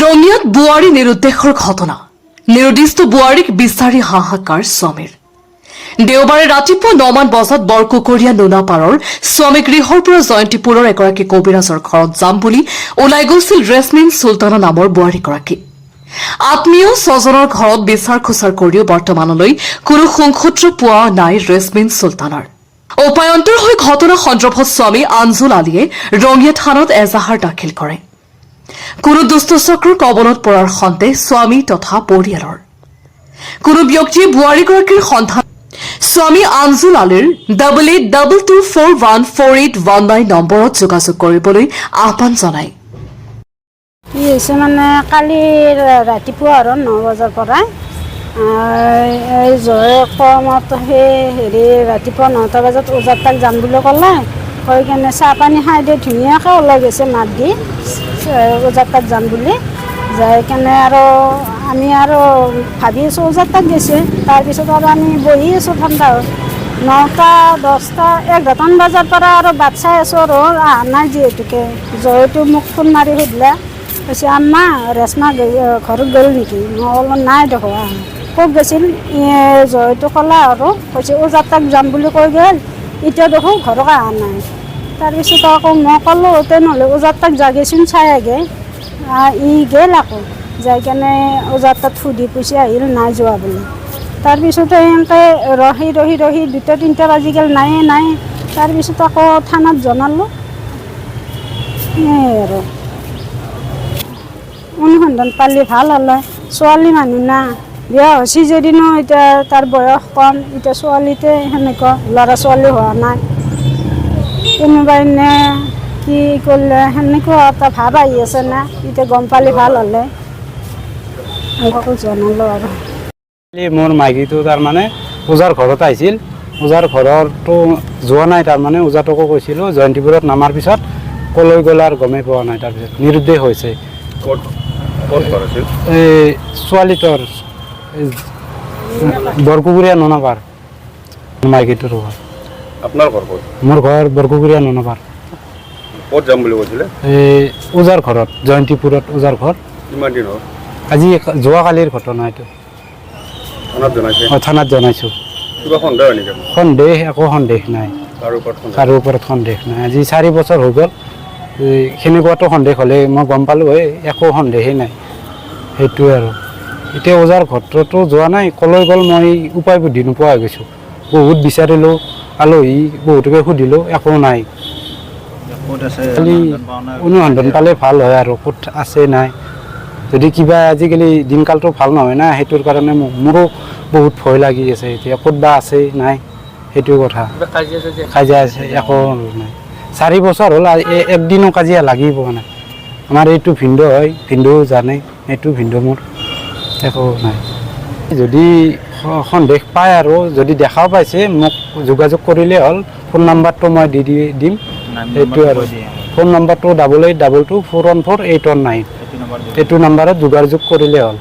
ৰঙিয়াত বোৱাৰী নিৰুদ্দেশৰ ঘটনা। নিৰুদ্দিষ্ট বোৱাৰীক বিচাৰি হাহাকাৰ স্বামীৰ। দেওবাৰে ৰাতিপুৱা 9মান বজাত বৰকুকুৰীয়া নোনাপাৰৰ স্বামী গৃহৰ পৰা জয়ন্তীপুৰৰ এগৰাকী কবিৰাজৰ ঘৰত যাম বুলি ওলাই গৈছিল ৰেচমিন চুলতানা নামৰ বোৱাৰীগৰাকী। আত্মীয় স্বজনৰ ঘৰত বিচাৰ খোচাৰ কৰিও বৰ্তমানলৈ কোনো সংসূত্ৰ পোৱা নাই ৰেচমিন চুলতানাৰ। উপায়ন্তৰ হৈ ঘটনা সন্দৰ্ভত স্বামী আঞ্জুল আলীয়ে ৰঙিয়া থানাত এজাহাৰ দাখিল কৰে। কোনো দুষ্ট চক্ৰৰ কবলত পৰাৰ সন্দেহ স্বামী তথা পৰিয়ালৰ। কোনো ব্যক্তিয়ে বোৱাৰীগৰাকীৰ সন্ধান স্বামী আঞ্জুল আলীৰ 8822414819 নম্বৰত যোগাযোগ কৰিবলৈ আহ্বান জনায়। কি হৈছে মানে, কালি ৰাতিপুৱা আৰু 9 বজাৰ পৰা এই জয়ে কমত সেই হেৰি ৰাতিপুৱা 9টা বজাত ওজাৰ তাক যাম বুলি ক'লে। কৈ কেনে চাহ পানী খাই দি ধুনীয়াকৈ ওলাই গৈছে মাত দি ওজাৰ তাত যাম বুলি। যাই কেনে আৰু আমি আৰু ভাবি আছোঁ ওজাৰ তাত গৈছে। তাৰপিছত আৰু আমি বহি আছোঁ ঠাণ্ডা হৈ। 9টা, 10টা, 11টামান বজাৰ পৰা আৰু বাট চাই আছোঁ আৰু অহা নাই। যিহেতুকে জয়টো মোক ফোন মাৰি সুধিলে, কৈছে, "আম্মা, ৰেচমা ঘৰত গ'ল নেকি?" মই ক'লো, "নাই দেখোন অহা। ক'ত গৈছিল?" জয়টো ক'লা আৰু কৈছে, ওজাৰ তাক যাম বুলি কৈ গ'ল, এতিয়া দেখোন ঘৰত অহা নাই। তাৰপিছত আকৌ মই ক'লোঁ, "তেনেহ'লে ওজাৰ তাক যাগেচোন, চাই আগে।" ই গ'ল আকৌ, যাই কেনে ওজাৰ তাত সুধি পুচি আহিল, নাই যোৱা বোলে। তাৰপিছতে এনেকৈ ৰহি ৰহি ৰহি 2টা 3টা বাজি গ'ল, নায়ে নাই। তাৰপিছত আকৌ থানাত জনালোঁ। সেয়াই আৰু অনুসন্ধান পালে ভাল হ'লে। ছোৱালী মানুহ না, বিয়া হৈছে যদিনো এতিয়া তাৰ বয়স কম। এতিয়া ছোৱালীতে সেনেকুৱা ল'ৰা ছোৱালী হোৱা নাই। কোনোবাই নে কি কৰিলে, সেনেকুৱা এটা ভাৱ আহি আছে না। এতিয়া গম পালে ভাল হ'লে আকৌ জনালোঁ আৰু। কালি মোৰ মাইকীটো তাৰমানে ওজাৰ ঘৰত আহিছিল। ওজাৰ ঘৰতো যোৱা নাই। তাৰমানে ওজাটোকো কৈছিলোঁ। জয়ন্তীপুৰত নামাৰ পিছত ক'লৈ গ'ল আৰু গমেই পোৱা নাই। তাৰপিছত নিৰুদ্দেশ হৈছে। ক'ত ক'ত ঘৰ আছিল? এই ছোৱালীটোৰ এই বৰকুকুৰীয়া নোনাপাৰ মাইকীটোৰ ঘৰ। আপোনাৰ ঘৰ ক'ত? মোৰ ঘৰ বৰকুকুৰীয়া নোনাপাৰ। ক'ত যাম বুলি কৈছিলে? এই ওজাৰ ঘৰত, জয়ন্তীপুৰত ওজাৰ ঘৰ। কিমান দিন হ'ল? আজি যোৱাকালিৰ ঘটনা এইটো। থানাত জনাইছে? অঁ, থানাত জনাইছোঁ। কিবা সন্দেহ হয় নেকি আপোনাৰ? সন্দেহ, একো সন্দেহ নাই। কাৰো ওপৰত সন্দেহ? কাৰো ওপৰত সন্দেহ নাই। আজি 4 বছৰ হৈ গ'ল। এই সেনেকুৱাটো সন্দেহ হ'লে মই গম পালোঁ হয়। একো সন্দেহেই নাই, সেইটোৱে আৰু। এতিয়া ওজাৰ ঘৰটোতো যোৱা নাই, ক'লৈ গ'ল মই উপায় বুদ্ধি নোপোৱা হৈ গৈছোঁ। বহুত বিচাৰিলোঁ, আলহী বহুতকে সুধিলোঁ, একো নাই। খালি অনুসন্ধান পালে ভাল হয় আৰু, ক'ত আছে নাই। যদি কিবা, আজিকালি দিনকালটো ভাল নহয় না, সেইটোৰ কাৰণে মোৰো বহুত ভয় লাগি আছে এতিয়া। ক'ত বা আছে নাই, সেইটো কথা। কাজিয়া আছে একো নাই। 4 বছৰ হ'ল, একদিনো কাজিয়া লাগি পোৱা নাই। আমাৰ এইটো ভিনদেউ হয়, ভিনদেউ জানে, এইটো ভিনদেউ মোৰ একো নাই। যদি সন্দেহ পায় আৰু যদি দেখাও পাইছে, মোক যোগাযোগ কৰিলেই হ'ল। ফোন নাম্বাৰটো মই দি দি দিম। সেইটো আৰু ফোন নম্বৰটো 8822414819। এইটো নাম্বাৰত যোগাযোগ কৰিলেই হ'ল।